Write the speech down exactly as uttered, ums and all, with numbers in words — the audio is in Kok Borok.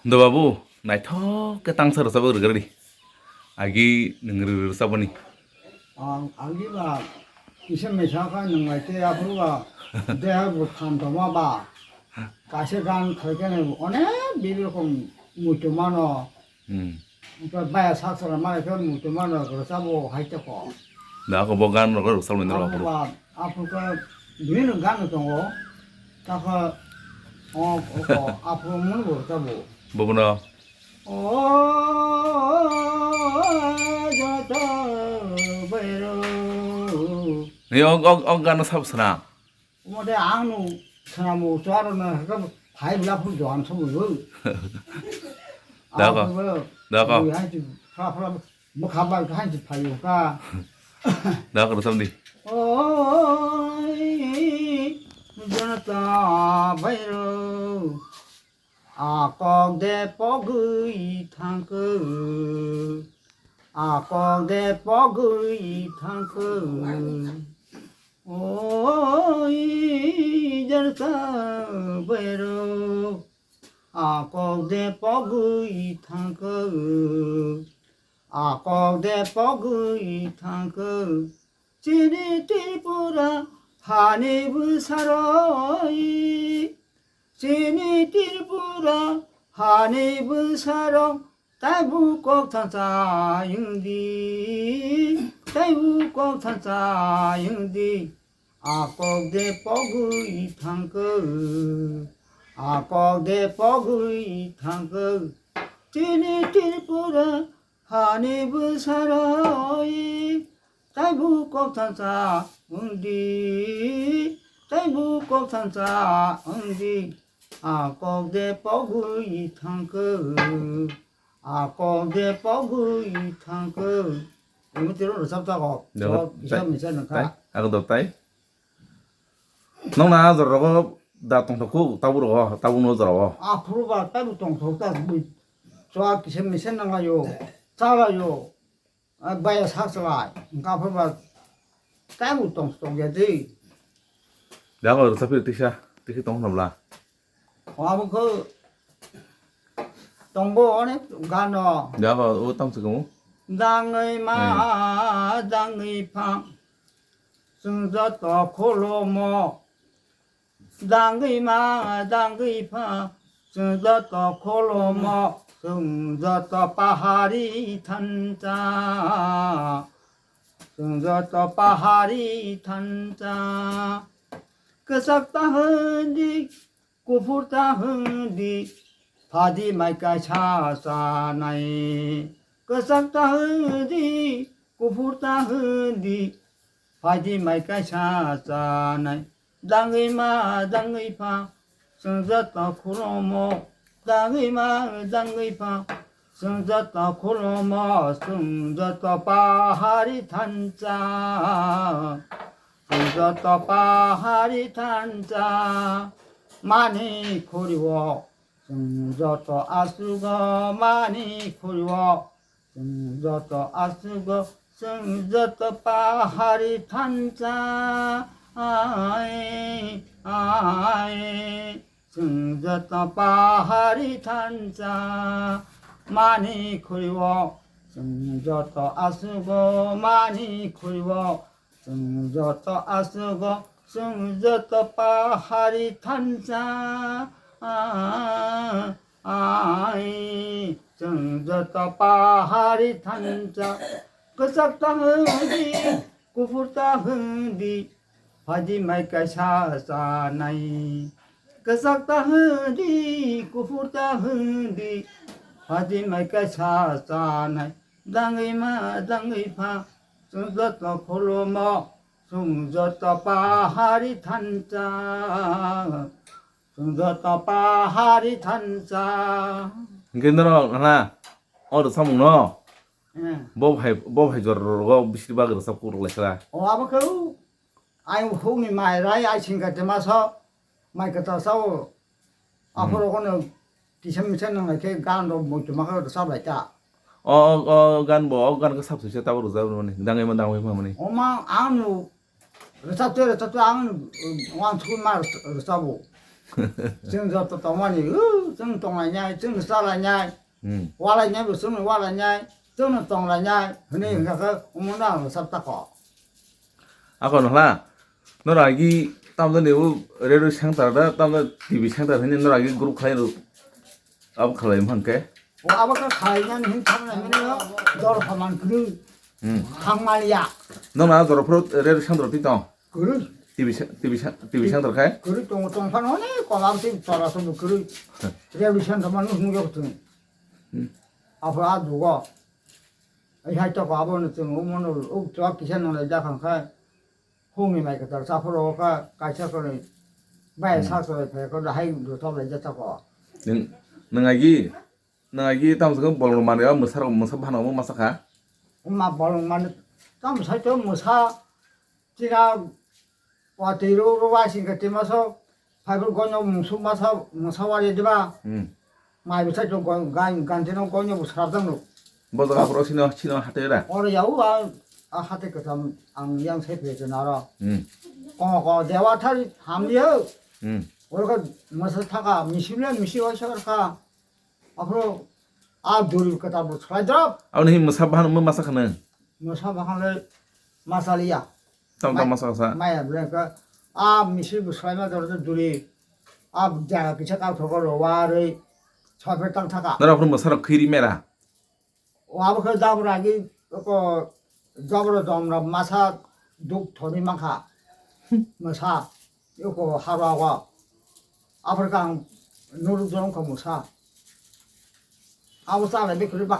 Do babu, naithok khe tangsa rwchapwi rwgwradi. Agi nwng rw-, rwchapmani. Ang, agi ba kisa mesa kha nwng lai tei aphuru ba deha bo khamtoma ba. Kaisa gan khaikhe onek bibrokom muitu mano. Hmm. Onkhe baya sak sala mano khe muitu mano rwchapbo hai toko. Da ako bo gan rok rwchapmani rok Aphuru aphuru. Ba, aphuru khe bini gan tongo. Takha o, o, o, aphuru mano bo rwchapbo. Bobono. O, jata bairo. Ni og, og, og gana sab sana. Omo de ang no sana mo chwaro na ka phai bla phun joan so mo. Dako. Dako. Hai ti phra phra mo kha ba hai ti phai ka. Dako sam di. Oi, jata bairo. A kok de pogwi thangkhe, a kok de pogwi thangkhe. Oi, jarsa bairo, a kok de pogwi thangkhe, a kok de pogwi thangkhe. Chini Tripura hani bwsaroi, chini Tripura hani bwsarok, taibo kok thansa wngdi, taibo kok thansa wngdi. A kok de pogwi thangkhe, a kok de pogwi thangkhe. Chini Tripura hani bwsaroi, taibo kok thansa wngdi, taibo kok thansa wngdi, a kok de pogwi thangkhe, a kok de pogwi thangkhe. Omo tiro rwchap jago. Jago. Kisa misa nangkha. Tai, ako do tai. Nokna jora rogo da tongthok khu, tabuk rogo, tabuk no jora o. Aphuru ba taibo tongthok ta bui. Chwa kisa misa nanglaio, chalaio. A baya sak salai, hwnkha phuru ba taibo tongthok ya di. Da ko rwchap phir tisa, tisi tong nabla. Abo kho tongo onek gano. Da ko o tong sikamu. Dangwi ma, dangwi pha. Chwng joto kholomo. Dangwi ma, dangwi pha, chwng joto kholomo, chwng joto pahari thansa, chwng joto pahari thansa. Kwchak ta hwndi, kuphur ta hwndi, phadi mai kaisa chanai. Kwchak ta hwndi, kuphur ta hwndi, Phaidi mai kaisa chanai, dangwi ma dangwi pha, chwng joto kholomo, dangwi ma dangwi pha, chwng joto kholomo, chwng joto pahari thansa, chwng joto pahari thansa, mani khuri o, chwng joto asugo mani khuri o. Chwng joto asugo, chwng joto pahari thansa, ai, ai, chwng joto pahari thansa, mani khuri o, chwng joto asugo, mani khuri o, Chwng joto asugo, chwng joto pahari thansa, ai, chwng joto pahari thansa. Kwchak ta hwndi, kuphur ta hwndi, phaidi mai kaisa chanai. Kwchak ta hwndi, kuphur ta hwndi, phaidi mai kaisa chanai. Dangwi ma, dangwi pha, chwng joto kholomo, chwng joto pahari thansa, chwng joto pahari thansa. Hwnkhe norok hana, o rwchapmung no? Eh. Bo hai, bo hai jora rogo bisi bagwi rwchap kukrok lai kha. O abo khe o, ai hukni mai rai, ai singka tema so, mai kwtal sao. Hmm. Aphuru kono kisa misa nang lai khe gan rok muitu ma khe rwchap lai ta. O, o, o gan bo, o gan khe sab sui se tabuk rwchap rwmani, dangwi ma dangwi pha mani. O ma ang no rwchap te rwchap te ang no, uh, wansukwi ma rwchap, rwchap o. Chwng joto tongmani, uh, chwng tonglainai, chwng chalainai, Hmm. walainai bo chwngno walainai, chwngno tonglainai, hwnwi Hmm. hwnkha khe omono ang sab tako. Ako nohla, norok agi tamjani o radio center da, tamjani T V center hwnwi norok agi group khlai rw, abo khlai mankhe? O abo khe khlainani hwn thangna hwnwi o dor phaman kwrwi Hmm. thangmaliya. Nono a jora phuru radio center twi tong? Kwrwi. T V sa-, T V sa-, T V center khai? Kwrwi tongo, tongphano hwnwi kolam twi tola sobo kwrwi. Hmm. Radio center manu hwnwi yok chwng. Hmm. Aphuru a dugo. Ai hai toko abono chwng omono uk chwk kisa nwnglai jak kha khe. Hungni mai kwtal chaphuru o kha kaisa kwrwi. Bai Hmm. sak chwrai phai khe hai rwthok lai jak tako. Nwng, nwng agi, nwng agi tamo sakhe bolong manwi o mwsarok mwsa phano omo masa kha? Ma bolong manwi tamo sai to mwsa china watwi ro ro wasing khe twi masa phai phuru goino mungsu masa mwsa wari diba? Hmm. Mai bwsai to gan, gan, gantino goino bo srapjak nuk. Bo jaga phuru sino, sino hatwi ra? Oro yau a, a hatwi kwcham ang yang sai phai to naro. Hmm. Ko, ko, dewa thari hamliyo. Hmm. Oro ka masa thaka, misimle misi waisa ka. Aphuru a duri kwtal bo swlai drop. Aboni hi mwsa bahan mo masa khana? Mwsa bahan le masa liya. Tam tam Mai-, masa sa. Maya bwlai ka a misil bo swlai ma dor duri. A jaga kisa ka thoko ro wa roi. Chophe tang thaka. Nara phuru mwsa rok khiri mera. O abo khe jabra gi ko jabra domra masa duk thoni mankha. Mwsa. Yoko harwa wa. Aphuru ka ang nuru jong ka mwsa. Abo sa le bikri ba